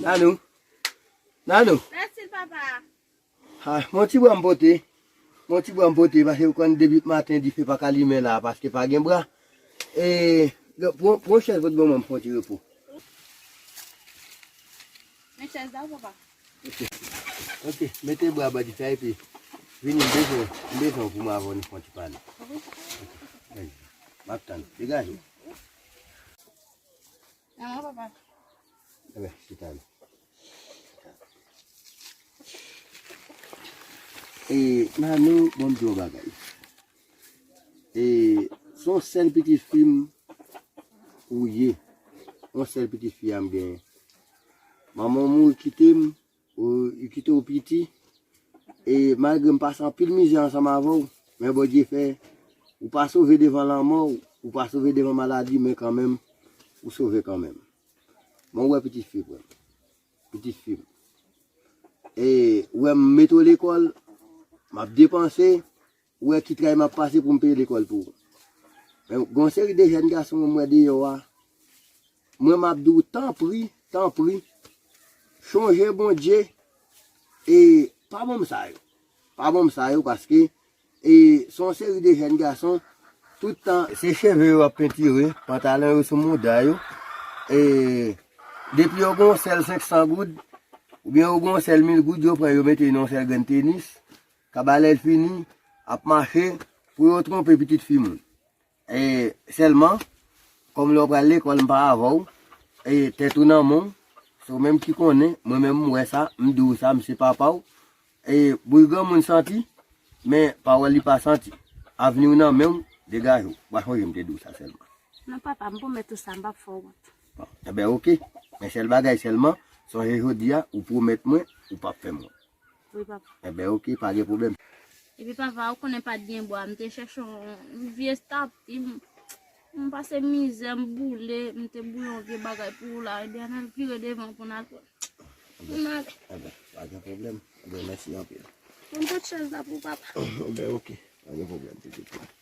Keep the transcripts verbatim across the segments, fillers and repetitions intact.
Nanou. Nanou. Mèsi, papa. Ah, mon ti bwa m pote. Mon ti bwa m pote, paske ou konn depi maten dife pa ka limen la, paske pa gen bwa. E, pran, pran chèz pou bon, mwen fè yon ti repo. Men chèz la, papa. Ok. Ok, mete bwa bò dife a, epi vini, m bezwen, m bezwen pou mwen avè w nou fè yon ti pale. Ok. Vini. M ap tann. Degaje w. Nan, papa. Enben, chita la. E, Nanou, bon, m di yon bagay. E, se yon sèl pitit fi m ou ye. Yon sèl pitit fi a m genyen. Manman w mouri kite m, ou, li kite w piti. E malgre m pase anpil mizè ansanm avè w, men Bondye fè, ou pa sove devan lanmò, ou pa sove devan maladi, men kanmenm, ou sove kanmenm. Bon, ou wè pitit fi m, pitit fi m. E, ou wè m mete w lekòl, m ap depanse, ou wè ki tray m ap pase pou m peye lekòl pou ou. Men, gen yon seri de jèn gason m wè deyò a, mwen, m ap di w, tanpri, tanpri, chonje Bondye, e pa ban m sa yo. Pa ban m sa yo, paske, e, se yon seri de jèn gason, tout tan, se cheve yo ap pentire, pantalon yo sou mouda yo, e, depi yo gen yon sèl senk san goud, oubyen yo gen yon sèl mil goud, yo pran yo mete nan yon sèl grenn tenis, kabalè l fini, ap mache, pou yo twonpe pitit fi moun. E sèlman, kòm lè w pral lekòl, m pa avè w, e tèt ou nan men w, se w menm ki konnen, mwen menm m wè sa, m di w sa, m se papa w, e bouch granmoun santi, men pawòl li pa santi. Avni w nan men w, degaje w. W a chonje m te di w sa sèlman. Non, papa, m pwomèt ou sa, m p ap fè w wont. Bon, enben, oke. Men sèl bagay sèlman, sonje jodi a, ou pwomèt mwen, ou p ap fè m wont. Wi, papa. Enben, oke, pa gen pwoblèm. Epi, papa, ou konnen pa t gen bwa, m te chèche yon vye stapi, m, m pase mizè, m boule, m te boule yon vye bagay pou ou la, epi ann al vire devan pou n al pran. Pou n ale. Enben, pa gen pwoblèm. Enben, mèsi anpil. Bon, m pote chèz la pou papa. Enben, oke. Pa gen pwoblèm, pitit mwen.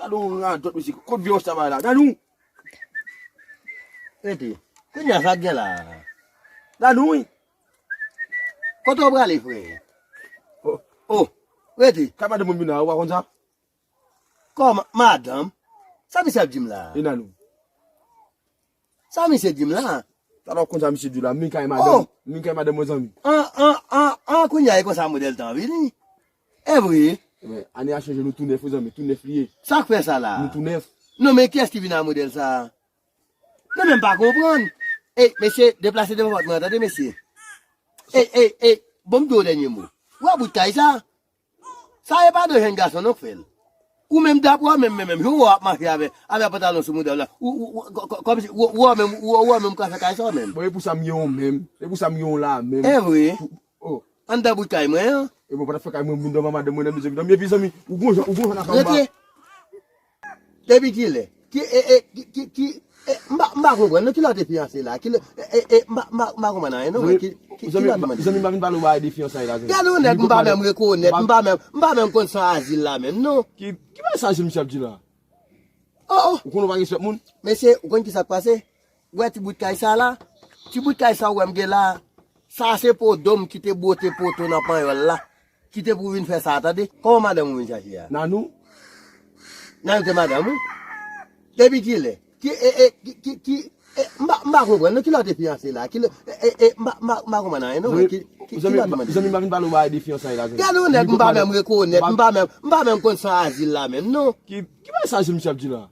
Gade yon radòt, mesye. Kot vye wòch sa bay la? Gade yon Rete. Kounye a sa k gen la? Gade wi. Kote w prale, frè? Oh, oh, rete. Ka madanm moun vin la, ou pa konn sa? Kòman, madanm? Sa misye ap di m la? E nan nou. Sa misye di m la? Talè w konn sa misye di w la, m vin kay madanm, oh, m vin kay madanm mwen zanmi. An, an, an, an, kounye a e konsa modèl tan vini. E vre? Ebyen, ane a chanje, nou tou nèf wi zanmi, tou nèf li ye. Sa k fè sa la? Nou tou nèf. Non, men kiyès ki vin a modèl sa? Non, men m pa konprann. Ey, mesye, deplase devan pòt mwen an, tande, mesye. Ey, ey, ey, bon, m di w dènye mo. Ou wè bout kay sa? Sa e pa de jèn gason non k fè l. Ou menm dapre w menm, menm, menm, jan w wè w ap mache avè, avè pantalon sou mouda w la. Ou, ou, ou, kò-, kò-, kòmsi, ou, ou wè w menm, ou, ou wè w menm w ka fè kay sa w menm. Bon, e pou sa m gen w menm. E pou sa m gen w la menm. E vre? Pou, oh. Anndan bout kay mwen an. E bon, pa t ap fè kay mwen, m vin dòmi a madanm mwen nan mezon, mezon, epi zanmi, ou gon jan, ou gon jan nan fè anba. Rete. Depi kilè? Ki, e, e, ki, ki, ki, e, m pa, m pa konprann, non, kilè w te fiyanse la? Kilè, e, e, e, m pa, m pa, m pa konprann anyen, non, men ki, ki, kilè w te mande? Zanmi, m pa vin pale w bagay de fiyansay la, zanmi. Gade yon nèg m pa menm rekonèt, m pa menm, m pa menm konn san azil la menm, non. Ki, ki bagay sa, zanmi, misye ap di la? Oh, oh. Ou konnen w pa gen respè moun? Mesye, ou konn ki sa k pase? Ou wè ti bout kay sa la? Ti bout kay sa ou wè m gen la? Sa se podo m ki te bwote poto nan panyòl la. Ki te pou vin fè sa, tande? Kòman madanm ou vin chache a? Nanou. Nanou te madanm ou? Depi kilè? Ki, e, e, ki, ki, ki, e, m pa, m pa konprann, non, kilè w te fiyanse la? Kilè, e, e, e, m pa, m pa, m pa konprann anyen, non, men ki, ki, kilè w te mande? Zanmi, m pa vin pale w bagay de fiyansay la, zanmi. Gade yon nèg m pa menm rekonèt, m pa menm, m pa menm konn san azil la menm, non. Ki, ki bagay sa, zanmi, misye ap di la?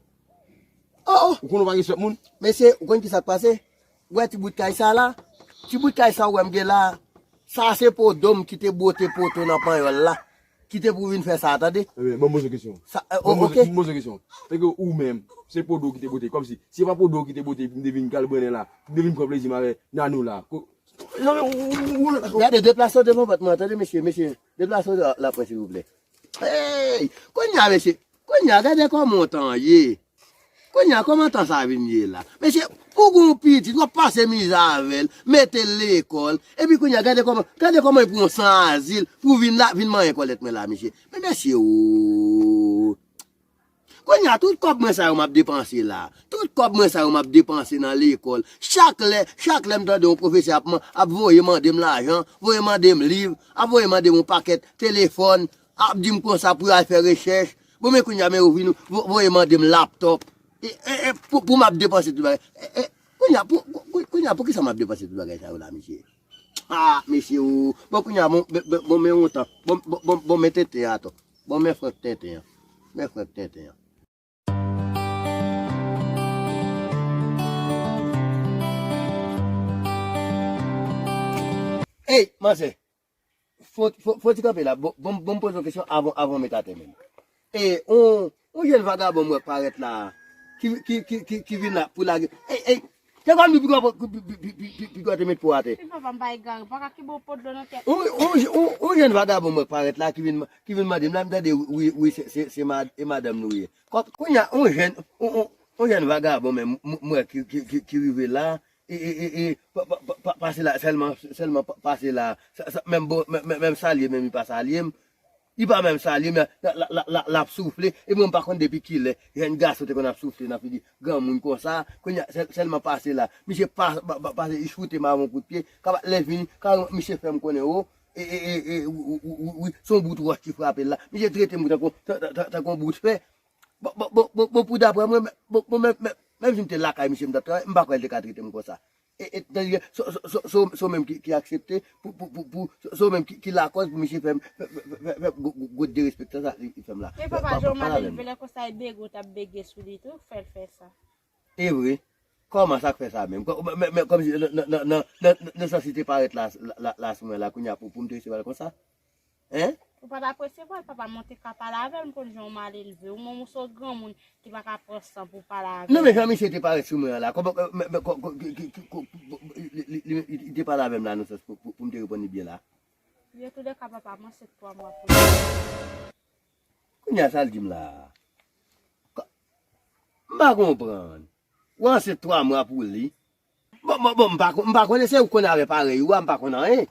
Oh, oh. Ou konnen w pa gen respè moun? Mesye, ou konn ki sa k pase? Ou wè ti bout kay sa la? Ti bout kay sa ou wè m gen la? Sa se podo m ki te bwote poto nan panyòl la. Ki te pou vin fè sa, tande? Ebyen, ban m poze w kesyon. Sa, e, oh, ok. Ban m poze, ban m poze w kesyon. Tanke ou menm, se podo w ki te bwote. Kòmsi, si se pa podo w ki te bwote, epi m te vin kalbrennen la, m te vin pran plezi m avè Nanou la. Ko-, Gade, deplase w devan pòt mwen, tande, mesye, mesye. Deplase w la, la, mwen, silvouplè. Hey! Kounye a, mesye, kounye a, gade kòman w tan ye. Kounye a, kòman tan sa vin ye la? Mesye, pou gon pitit, w ap pase mizè avè l, mete l lekòl, epi kounye a, gade kòman, gade kòman l pran w san azil pou vin la, vin manyen kòlèt mwen la, mesye. Men mesye, oo. Kounye a, tout kòb mwen sa yo m ap depanse la. Tout kòb mwen sa yo m ap depanse nan lekòl. Chak lè, chak lè m tande yon pwofesè ap, man- ap voye mande m lajan, voye mande m liv, ap voye mande m yon pakèt telefòn, ap di m konsa pou yo al fè rechèch. Bon, men kounye a, men yo vin vo- voye mande m laptòp. E, e, e, pou, pou m ap depanse tout bagay. E, e, kounye a, pou, pou, kounye a, poukisa m ap depanse tout bagay sa yo la, mesye? Ah, mesye, o. Bon, kounye a, bon, bon, bon, bon, men yon tan. Bon, bon, bon, bon, men tenten an, atò. Bon, men frè tenten an. Men frè tenten an. Ey, manzè. Fò, fò, fò ti kanpe la. Bon, bon, bon, m poze yon kesyon avan, avan w met atè menm. E, on, on jèn vagabon m wè k parèt la, ki, ki, ki, ki, ki vin la pou lage. Ey, ey, se kòm li pi gwo, pi, pi, pi gwo te met po atè. Wi, papa, m pa egare, m pa ka kenbe yon po dlo nan tèt. On, on, on, on jèn vagabon m wè k parèt la, ki vin, ki vin mande m la, m tande, wi, wi, se, se, se mad-, e madanm nou ye. Kòm, kounye a, on jèn, on, on, on jèn vagabon menm, m, m wè ki, ki, ki, ki rive la, e, e, e, e, pa, pa, pa, pa, pase la, sèlman, sèlman pa, pase la, sa, sa, menm bon, men, men, menm salye, menm li pa salye m. Li pa menm salye m, la, la, la, la, l ap soufle, e mwen m pa konn depi kilè, jèn gason te konn ap soufle nan figi granmoun konsa, kounye a, sèl, sèlman pase la, misye pa, pa, pa, pase, li choute m avè yon kout pye, kaba, lè fini, kaba, misye fè m konnen, o, e, e, e, e, wi, wi, wi, wi, wi, se yon bout wòch ki frape l la, misye trete m tankou, tan, tan, tan, tankou yon bout fè, Bon, bon, bon, bon, bon, pou daprè mwen, men, bon, bon, men, men, menm si m te lakay misye, m t ap travay, m pa kwè l te ka trete m konsa. E, e, tandike, so, so, so, so, so menm ki, ki aksepte, pou, pou, pou, pou, so, so menm ki, ki lakòz pou misye fè m, fè, fè, fè, fè gwo, gwo, gwo derespektan sa li, li fè m la. Men papa, jan w mande l vle konsa, e bege w t ap bege sou li tou, fè l fè sa. E vre? Kòman sa k fè sa menm? Kò-, men, men, men, kòmsi nan, nan, nan sans li te parèt la, la, la, la sou mwen la, kounye a pou, pou m te resevwa l konsa? Hein? Ou pa t ap resevwa l, papa, mwen te ka pale avè l, m konn jan w mal elve. Ou menm, ou se yon granmoun ki pa ka pran san pou w pale avè l. Non, men jan misye te parèt sou mwen an la, kòman, men, men, kò-, kò-, ki, ki, ki, kò-, li, li, li, li, li te pale avè m la, nan sans pou, pou, pou m te reponn li byen la. Yo, tou de ka, papa, mwen se twa mwa pou li. Kounye a, sa l di m la? Kò-, m pa konprann. Ou ansent twa mwa pou li. Bon, bon, bon, m pa kon-, m pa konnen, se ou k konn avè parèy ou a, m pa konn anyen.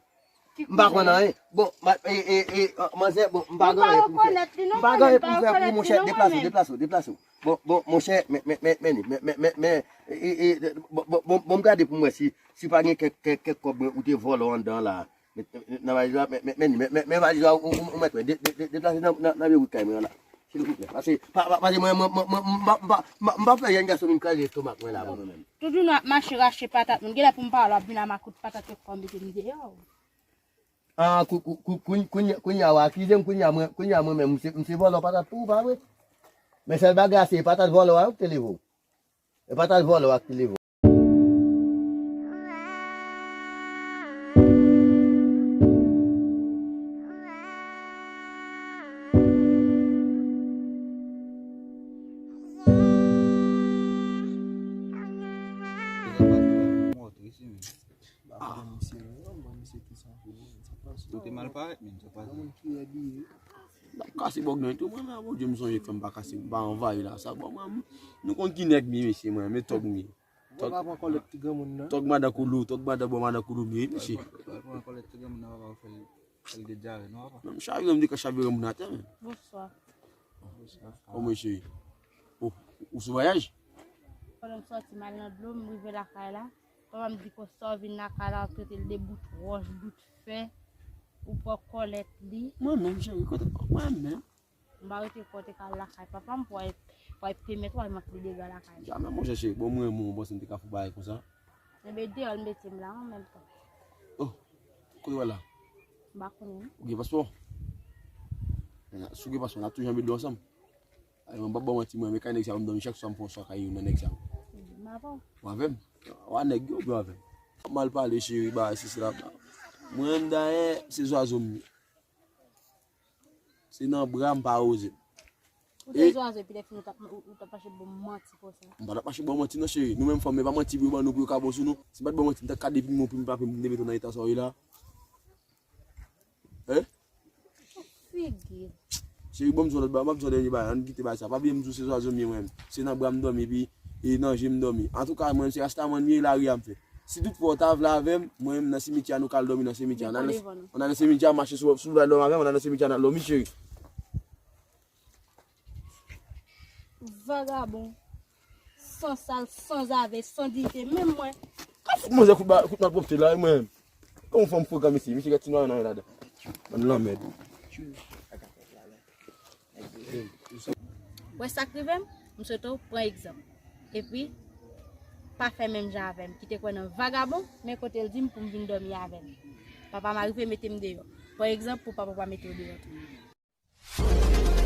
M pa konn anyen. Bon, ma, e, e, e, manzè, bon, m pa gen anyen pou m fè. M pa gen anyen pou m fè pou ou, monchè, deplase w, deplase w, deplase w. Bon, bon, monchè, men, men, men, men, men, men, men, e, e, e, bon, bon, bon, bon, m gade pou m wè si, si pa gen kèk, kèk, kèk kòb mwen ou te vòlò anndan la. Men, men, nan valiz la, men, men, men, men, men, men valiz la, ou, ou, ou mèt wè, de, de, de, deplase nan, nan, nan bourik kay mwen an la. Silvouplè. Pase, pa, pa, pase mwen, mwen, mwen, mwen, m pa, m pa, m pa, m pa fè jèn gason vin kraze estomak mwen la, mwen menm. Toujou nou ap mache rache patat moun. Genlè pou m pa wè l, w ap vin a makout patat yo k fè w mete m deyò. Ah, kou, kou, kou, kounye, kounye, kounye a w akize m, kounye a mwen, kounye a mwen menm, m se, m se vòlò patat tou, pa vre? Men sèl bagay a, se patat vòlò a yo ki te leve w. E pataj vòlò a ki leve w. Ou te mal parèt, men, sa pase. M ap kase bòg nan tou, mwen, men, Bondye, m sonje k fè m pa kase, m pa anvayi la, sa, bon, mwen, nou konn ki nèg m ye, mesye, mwen, men tòg m ye. Tòg, tòg madan Koulou, tòg madan bò madan Koulou m ye, mesye. Pral pran kòlèt ti granmoun nan, papa, ou fè l, fè l dedyare, non, papa? Men m chavire, m di ka chavire moun atè, men. Bonswa. Bonswa. Kòman, cheri? Oh, ou sou vwayaj? Pandan m sòti, m al nan dlo, m rive lakay la. Papa m di konsa w vin lakay la, w trete l de bout wòch, bout fè, ou pran kòlèt li. Mwen menm, cheri, kote, mwen menm. M pa rete kò te ka al lakay papa m pou al, pou al pèmèt w al mank li dega lakay. Jamè, monchè, cheri, bon, mwen, mwen, mwen panse m te ka fè bagay konsa. Enben, deyò l mete m la, an menm tan. Oh, kote w al la? M pa konnen, non. Ou gen paspò? Si w gen paspò, n ap toujou anbe dlo ansanm. Ay, mwen p ap ba w manti, mwen, men kay nèg sa yo, m dòmi chak swa, m fè yon swa kay youn nan nèg sa yo. M avè w. Ou avè m? Ou a nèg yo, oubyen ou avè m? Mal pale, cheri, bagay, sesi la. Mwen menm, dayè, se zwazo m ye. Se nan bra m pa oze. Ou te zwazo epi lè fini ou t ap ou t ap mache bon manti konsa. M pa t ap mache bon manti non cheri. Nou menm fanm, men pa manti pou yo ban nou pou yo ka bon sou nou. Si m pa t bon manti, m ta ka depi m pran pou m pa pou m te mete w nan eta sa w ye la. Hein? Figi. Cheri, bon, m di w lòt bagay, m ap di w dènye bagay, ann kite bagay sa. Pa bliye m di w se zwazo m ye mwen menm. Se nan bra m dòmi, epi e nan je m dòmi. Antouka, mwen menm se rastaman m ye, lari a m fè. Si tout fwa w ta vle avè m, mwen menm nan simityè a nou ka al dòmi nan simityè a. N al nan simityè a, mache sou sou bra dòmi avè m, n al nan simityè a n al dòmi, cheri. Vagabon. San sal, san zave, san diyite, menm mwen. Ka fout manzè kout ba- kout malpwòpte la, mwen. Kòman fanm pwogram isi? Misye gen ti nwa nan ladan. Bann lanmèd. Wè sa k rive m? M swete w pran egzanp. Epi, pa fè menm jan avè m. Ki te kwè nan vagabon, men kote l di m pou m vin dòmi avè l. Papa m a rive mete m deyò. Pran egzanp pou papa w pa mete w deyò tou.